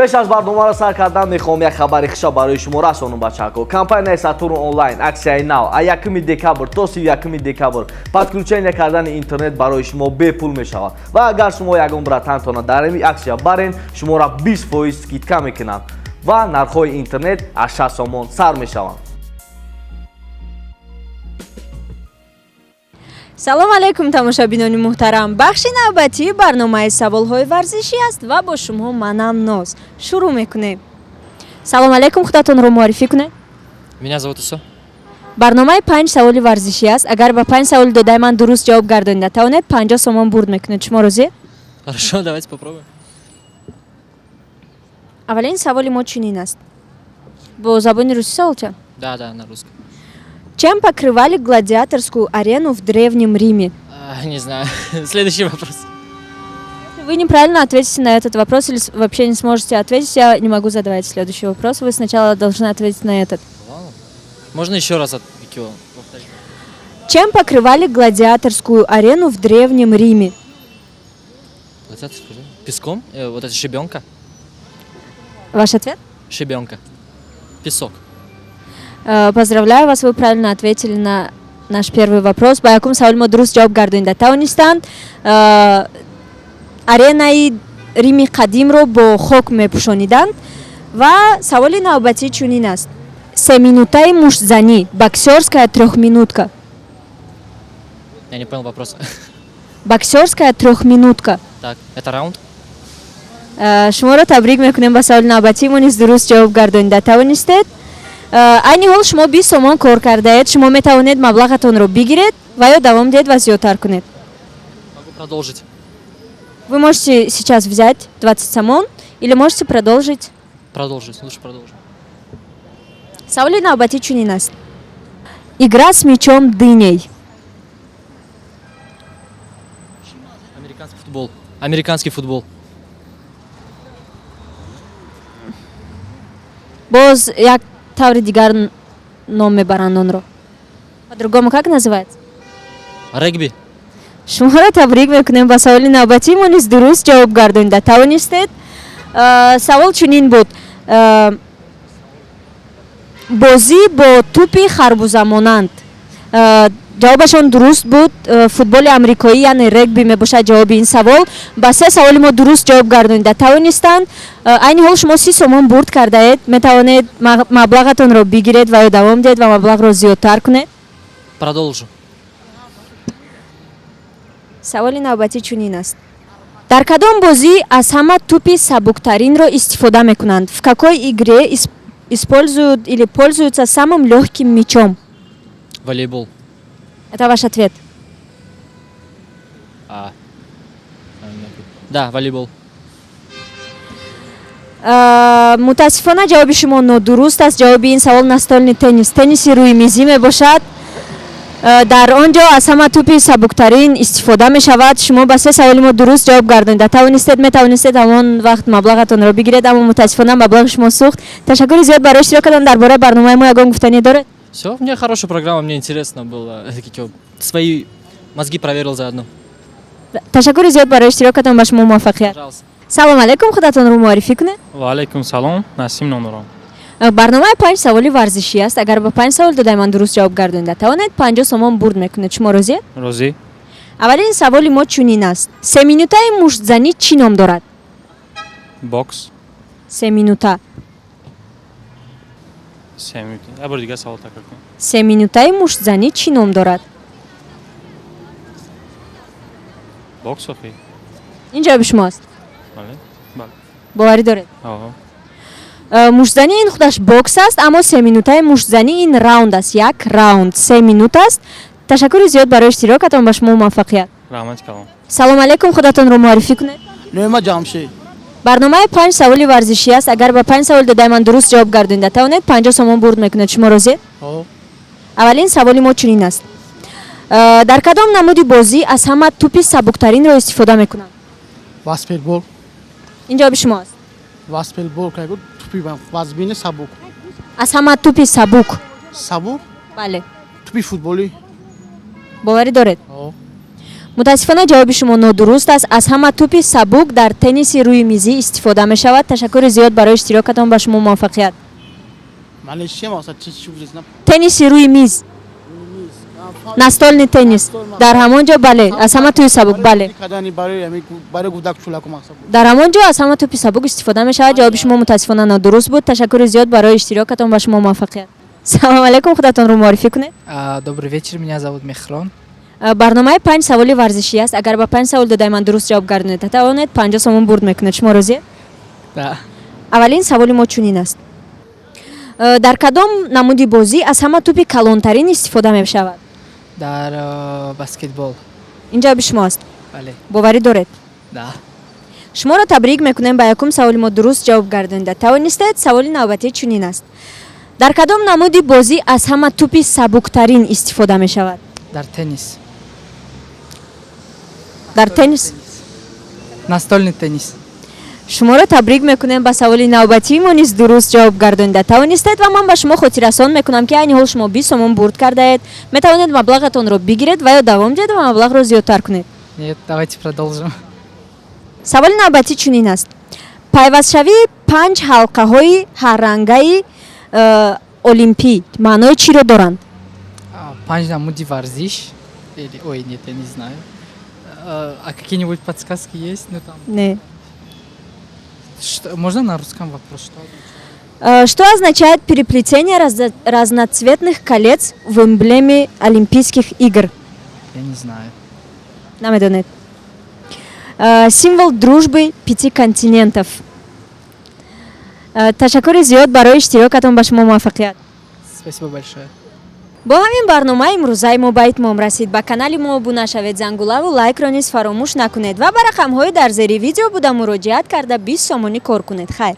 Пеш аз барномаро сар кардан мехоҳам як хабари хуша барои шумо расонам, бачаҳако. Компанияи Сатурн Онлайн аксияи нав: а 1 декабр то 31 декабр подключение кардани интернет барои шумо бепул мешавад. Ва агар шумо ягон братантона дар ин аксия барен, шуморо 20% скидка мекунанд ва нархҳои интернет аз 6 сомон сар мешаванд. Салом алейкум, тамошобинони муҳтарам! Бахши навбатии барномаи саволҳои варзишӣ аст ва бо шумо манам, Ноз. Шурӯъ мекунем. Салом алейкум, худатонро муаррифӣ кунед. Меня зовут Усо. Барномаи панҷ саволи варзишӣ аст. Агар ба панҷ саволи додаи ман дуруст ҷавоб гардонида тавонед, 50 сомон бурд мекунед. Шумо розиед? Хорошо, давайте попробуем. Аввалин саволи мо чунин аст. Бо забони русӣ савол чанд? Да, на русском. Чем покрывали гладиаторскую арену в Древнем Риме? А, не знаю. Следующий вопрос. Если вы неправильно ответите на этот вопрос или вообще не сможете ответить, я не могу задавать следующий вопрос. Вы сначала должны ответить на этот. Ладно. Можно еще раз его повторить? Чем покрывали гладиаторскую арену в Древнем Риме? Вот это скажи. Песком? Вот это щебенка? Ваш ответ? Щебенка. Песок. Поздравляю вас, вы правильно ответили на наш первый вопрос. Ба якум саволи мо дуруст ҷавоб гардонида тавонистанд. Аренаи Рими қадимро бо хок мепӯшониданд. Ва саволи навбатӣ чунин аст: семинутаи муштзанӣ, боксерская трехминутка. Я не понял вопрос. Боксерская трехминутка. Так, это раунд? Шуморо табрик мекунем, ба саволи навбатии мо низ дуруст ҷавоб гардонида тавонистед. Айни ҳол шумо 20 сомон кор кардаед. Шумо метавонед маблағатонро бигиред ва ё давом диҳед ва зиёдтар кунед. Могу продолжить. Вы можете сейчас взять 20 сомон или можете продолжить. Продолжить, лучше продолжим. Саволи навбатӣ чунин аст: игра с мячом дыней. Американский футбол. Американский футбол. Боз як таври дигар ном мебаранд онро. По-другому как называется? Регби. Шуморо табрик мекунем, ба саволи навбатии мо низ дуруст ҷавоб гардонида тавонистед. Савол чунин буд: бозӣ бо тӯпи харбузамонанд. Ҷавобашон дуруст буд. Футболи амрикоӣ, яъне регби мебошад ҷавоби ин савол. Ба се саволи мо дуруст ҷавоб гардонида тавонистанд. Айни ҳол шумо 30 сомон бурд кардаед. Метавонед маблағатонро бигиред ва ё давом диҳед ва маблағро зиёдтар кунед. Продолжу. Саволи навбатӣ чунин аст: дар кадом бозӣ аз ҳама тӯпи сабуктаринро истифода мекунанд? В какой игре используют или пользуются самым легким мячом? Волейбол. Это ваш ответ? А. Да, волейбол. Мутаассифона, ҷавоби шумо нодуруст аст. Ҷавоби ин савол настольный теннис, тенниси рӯи мизӣ мебошад. Дар он ҷо аз ҳама тӯпи сабуктарин истифода мешавад. Шумо ба се саволи мо дуруст ҷавоб гардонида тавонистед. Метавонистед ҳамон вақт маблағатонро бигиред, аммо мутаассифона маблағи шумо сӯхт. Ташаккури зиёд барои иштирок кардан. Дар бораи барномаи мо ягон гуфтание доред? Все, у меня хорошая программа, мне интересно было. Свои мозги проверил заодно. Ташаккури зиёд барои иштирокатон, ба шумо муваффақият. Пожалуйста. Салом алейкум, худатонро муаррифӣ кунед. Ва алайкум салом, Насим ном дорам. Барномаи панҷ саволи варзишӣ аст. Агар ба панҷ савол додаи ман дуруст ҷавоб гардонида тавонед, 50 сомон бурд мекунед. Шумо розиед? Розӣ. Аввалин саволи мо чунин аст: семинутаи муштзанӣ чӣ ном дорад? Бокс. Семинута. 3 минута, як бори дигар савол такрор кун. Семинутаи муштзанӣ чӣ ном дорад? Бокс охи. Ин ҷавоби шумо аст? Бале. Боварӣ доред? Оҳо. Муштзанӣ ин худаш бокс аст, аммо семинутаи муштзанӣ ин раунд аст. Як раунд 3 минут аст. Ташаккури зиёд барои иштирокатон, ба шумо муваффақият. Раҳмати калон. Салом алейкум, худатонро муаррифӣ кунед. Неъмат Ҷамшед. Барномаи панҷ саволи варзишӣ аст. Агар ба панҷ савол додаи ман дуруст ҷавоб гардонида тавонед, 50 сомон бурд мекунед. Шумо розиед? Ҳо. Аввалин саволи мо чунин аст: дар кадом намуди бозӣ аз ҳама тӯпи сабуктаринро истифода мекунанд? Баскетбол. Ин ҷавоби шумо аст? Баскетбол кайгу тӯпи вазбини сабук. Аз ҳама тӯпи сабук. Сабук? Бале. Тӯпи футболӣ. Боварӣ доред? Ҳо. Мутаассифона, ҷавоби шумо нодуруст аст. Аз ҳама тӯпи сабук дар тенниси рӯи мизӣ истифода мешавад. Ташаккури зиёд барои иштирокатон, ба шумо муваффақият. Ман чӣ мақсад, чӣ чӣ гуфтед? Тенниси рӯи миз, настольный теннис, дар ҳамон ҷо, бале, аз ҳама тӯи сабук, бале. Кардани барои ҳамин, барои гудак чулаку мақсад. Дар ҳамон ҷо аз ҳама тӯпи сабук истифода мешавад. Ҷавоби шумо, мутаассифона, нодуруст буд. Ташаккури зиёд барои иштирокатон, ба шумо муваффақият. Салом алайкум, худатонро муаррифӣ кунед. Добрый вечер, меня зовут Мехрон. Барномаи «Панҷ саволи варзишӣ» аст. Агар ба панҷ савол додаи ман дуруст ҷавоб гардонед, тавонед, 50 сомон бурд мекунед. Шумо розиед? Да. Аввалин саволи мо чунин аст: дар кадом намуди бозӣ аз ҳама тӯпи калонтарин истифода мешавад? Дар баскетбол. Ин ҷавоби шумо аст? Бале. Боварӣ доред? Да. Шуморо табрик мекунем, ба якум саволи мо дуруст ҷавоб гардонида тавонистед. Саволи навбатӣ чунин аст: дар кадом намуди бозӣ аз ҳама тӯпи сабуктарин истифода мешавад? Дар теннис. Дар теннис? Настольный теннис. Шуморо табрик мекунем, ба саволи навбатии мо низ дуруст ҷавоб гардонида тавонистед. Ва ман ба шумо хотиррасон мекунам, ки айни ҳол шумо 20 сомон бурд кардаед. Метавонед маблағатонро бигиред ва ё давом диҳед ва маблағро зиёдтар кунед. Нет, давайте продолжим. Саволи навбатӣ чунин аст: пайвастшавии панҷ ҳалқаҳои ҳаррангаи олимпӣ маънои чиро доранд? Панҷ намуди варзиш. Или, ой, нет, я не знаю. А какие-нибудь подсказки есть? Ну там. Не. Что, можно на русском вопрос? Что означает? Что означает переплетение разноцветных колец в эмблеме Олимпийских игр? Я не знаю. Намедонед. Символ дружбы пяти континентов. Ташаккури зиёд барои иштирокатон, ба шумо муваффақият. Спасибо большое. Бо ҳамин барномаи имрӯзаи мо ба итмом расид. Ба канали мо обуна шавед, зангулаву лайкро низ фаромӯш накунед ва ба рақамҳои дар зери видео буда муроҷиат карда, 20 сомонӣ кор кунед. Хайр.